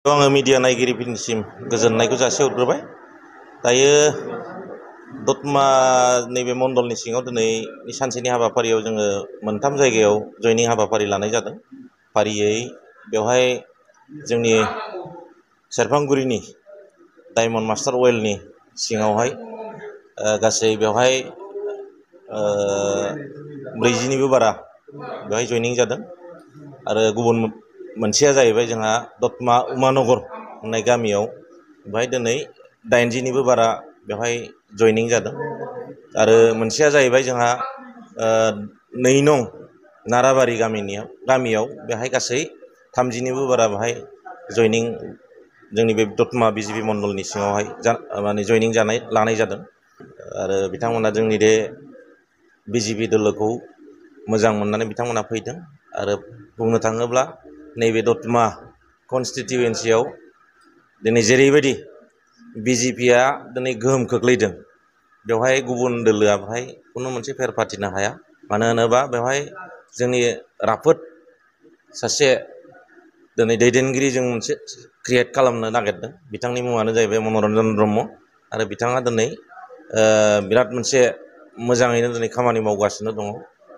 आङो मिडिया नायगिरिफोरनिसिम गोजोननायखौ जासिहरग्रोबाय। दायो दतमा नैबे मण्डलनि सिङाव दिनैनि सानसेनि हाबाफारियाव जोङो मोनथाम जायगायाव जयनिं हाबाफारि लानाय जादों। फारियै बेवहाय जोंनि सेरफांगुरिनि डायमन्ड मास्टार अइलनि सिङावहाय गासै बेवहाय 40निबो बारा बेवहाय जयनिं जादों। आरो गुबुन मोनसेया जाहैबाय जोंहा दतमा उमानगर होननाय गामियाव बेवहाय दिनै 80निबो बारा बेवहाय जयनिं जादों। आरो मोनसेया जाहैबाय जोंहा 2 नं नाराबारि गामियाव बेहाय गासै 30निबो बारा बेहाय जयनिं जोंनि बे दतमा बिजिपि मण्डलनि सिङावहाय माने जयनिं लानाय जादों। आरो बिथांमोना जोंनि बे बिजिपि दोलोखौ मोजां मोननानै बिथांमोना फैदों। आरो बुंनो थाङोब्ला नैबे दतमा कनस्टिटिउयेन्सियाव दिनै जेरैबायदि बिजिपिया दिनै गोहोम खोख्लैदों, बेवहाय गुबुन दोलोआ बेवहाय खुनु मोनसे फेर फाथिनो हाया। मानो होनोबा बेवहाय जोंनि राफोद सासे दिनै दैदेनगिरि जों मोनसे क्रियेट खालामनो नागिरदों। बिथांनि मुङानो जाहैबाय मनरन्जन ब्रह्म। आरो बिथाङा दिनै बिराद मोनसे मोजाङैनो दिनै खामानि मावगासिनो दङ।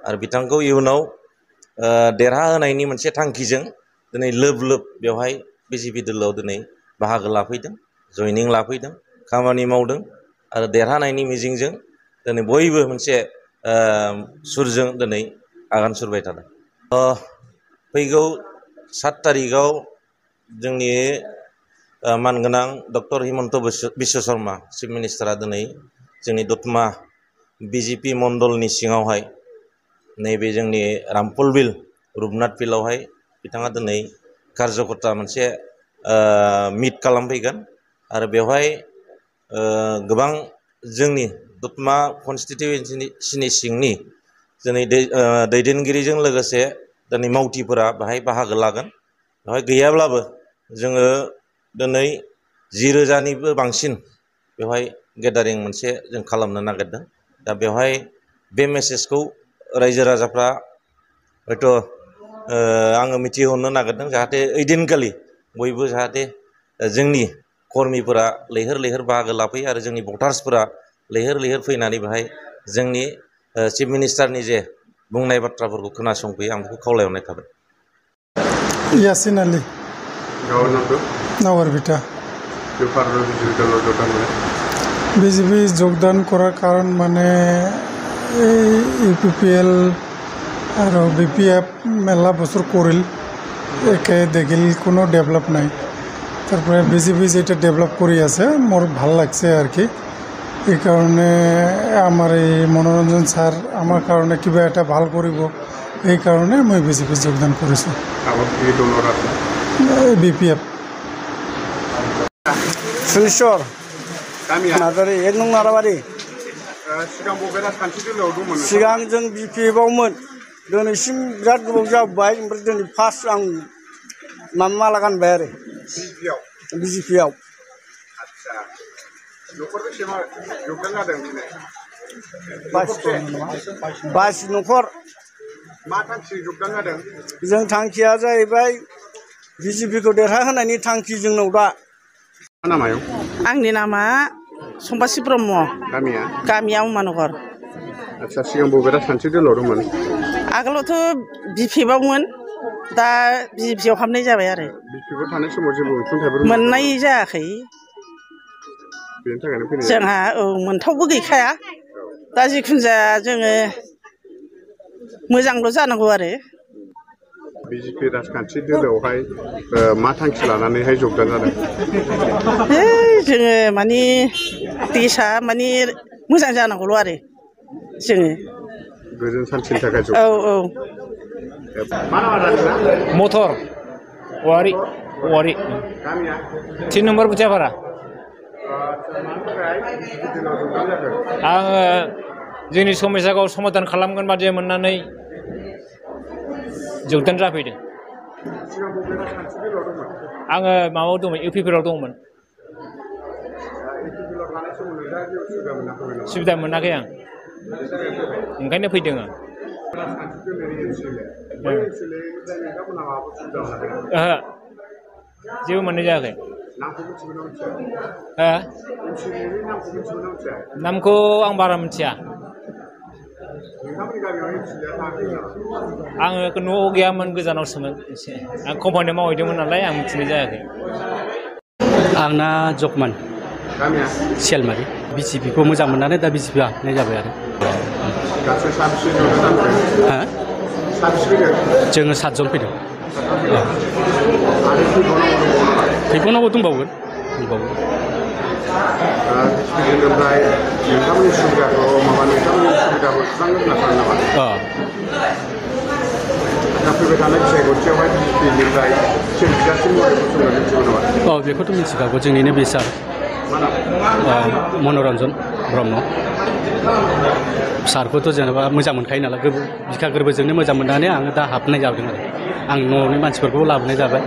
आरो बिथांखौ इयुनाव देरहाहोनायनि मोनसे थांखिजों दिनै लोब बेवहाय बिजिपि दोलोआव दिनै बाहागो लाफैदों, जयनिं लाफैदों, खामानि मावदों। आरो देरहानायनि मिजिंजों दिनै बयबो मोनसे सुरजों दिनै आगान सुरबाय थादों। फैगौ 7 तारिखआव जोंनि मानगोनां डक्टर हिमन्त बिश्व शर्मा चिफ मिनिस्टारा दिनै जोंनि दतमा बिजिपि मण्डलनि सिङावहाय नैबे जोंनि रामफल बिल रुपनाथ फिल्डआवहाय बिथाङा दिनै कार्जकर्ता मोनसे मिट खालामफैगोन। आरो बेवहाय गोबां जोंनि दतमा कनस्टिटिउयेन्सिनि सिंनि दिनै दैदेनगिरिजों लोगोसे दिनै मावथिफोरा बेहाय बाहागो लागोन। बेवहाय गैयाब्लाबो जोङो दिनै 10,000निबो बांसिन बेवहाय गेदारिं मोनसे जों खालामनो नागिरदों। दा बेवहाय बे मेसेजखौ रायजो राजाफ्रा हयथ' आङो मिथिहोहरनो नागिरदों, जाहाथे ओइदिनखालि बयबो जाहाथे जोंनि कर्मिफोरा लैहोर बाहागो लाफैयो आरो जोंनि भटार्सफोरा लैहोर फैनानै बेहाय जोंनि चिफ मिनिस्टारनि जे बुंनाय बाथ्राफोरखौ खोनासंफैयो। आं बेखौ खावलायहरनाय थाबाय। यासिन आली नावारबिटा বিজেপি যোগদান করার কারণ মানে ইউপিপিএল আর বিপিএফ মেলা বছর করিল, একে দেখিল কোনো ডেভেলপ নাই। তারপরে বিজেপি যেটা ডেভেলপ করে আছে মোর ভাল লাগছে আর কি। এই কারণে আমার এই মনোরঞ্জন স্যার আমার কারণে কিবা এটা ভাল করব, এই কারণে মই বিজেপি যোগদান করেছি। বিপিএফ सुरेश्वर नार्जारि 1 नं नाराबारि। सिगां जों बिपिएफआवमोन, दिनैसिम बिराद गोबाव जाबाय। ओमफ्राय दिनै फार्स्ट आं माला गानबाय आरो बिजेपिआव। बाइस न'खर। जों थांखिया जाहैबाय बिजेपिखौ देरहाहोनायनि थांखि जोंनाव दा। आंनि नामा सम्बासि ब्रह्म, गामिया उमानगर। आच्छा, सिगां बबेबा सानसे दोलोआव दंमोन? आगोलावथ' बिपिएफआवमोन, दा बिजेपिआव हाबनाय जाबाय आरो। बिपिएफआव थानाय समाव जेबो अनसुंथाइफोर मोननाय जायाखै। बेनि थाखायनो फैनाय जोंहा मोनथावबो गैखाया। दा जिखुनु जाया जोङो मोजांल' जानांगौ आरो। बिजेपि राजखान्थि दोलोआवहाय मा थांखि लानानैहाय जगदान जादों? जोङो माने देशआ माने मोजां जानांगौल' आरो जोङो गोजोन सान्थिनि थाखाय। औ औ। मटर औवारि 3 नम्बर बुथियापारा। आङो जोंनि समस्याखौ समाधान खालामगोन बादि मोननानै जगदान जाफैदों। आङो माबायाव दंमोन, इउपिपिएलआव दंमोन। सुबिदा मोनाखै आं, ओंखायनो फैदों आं। ओहो, जेबो मोननाय जायाखै नामखौ मिथिगौ ना मिथिया हो एमसिनि नामखौ मिथिगौ ना मिथिया नामखौ आं बारा मिथिया नोंथांमोननि गामियाव एमसिया थाङाखै नामा आङो न'आव गैयामोन गोजानावसोमोन एसे आं कम्पानियाव मावहैदोंमोन नालाय आं मिथिनाय जायाखै आंना जकमान गामिया सियालमारि बिसिपिखौ मोजां मोननानै दा बिसिपि हाबनाय जाबाय आरो गासै साबेसे नुनो नामखौ हा साबेसे फैदों जोङो 7 जन फैदों आरो फैबावनांगौ दंबावो नामा फैबावनांगौ दंबावगोन बिनिफ्राय नोंथांमोननि सुबिदाखौ माबा नोंथांमोननि सुबिदाखौ सुस्रांगोन होनना सानो नामा दा फैबाय थानाय फिसायगथियावहाय बिनिफ्राय सोरबिजासिम महरै फसंनो मिथिगौ नामा बेखौथ' मिथिखागौ जोंनिनो बे सार मा नाम मनरन्जन ब्रह्म सारखौथ' जेनेबा मोजां मोनखायो नालाय बिखा गोरबोजोंनो मोजां मोननानै आङो दा हाबनाय जादों आरो आं न'नि मानसिफोरखौ लाबोनाय जाबाय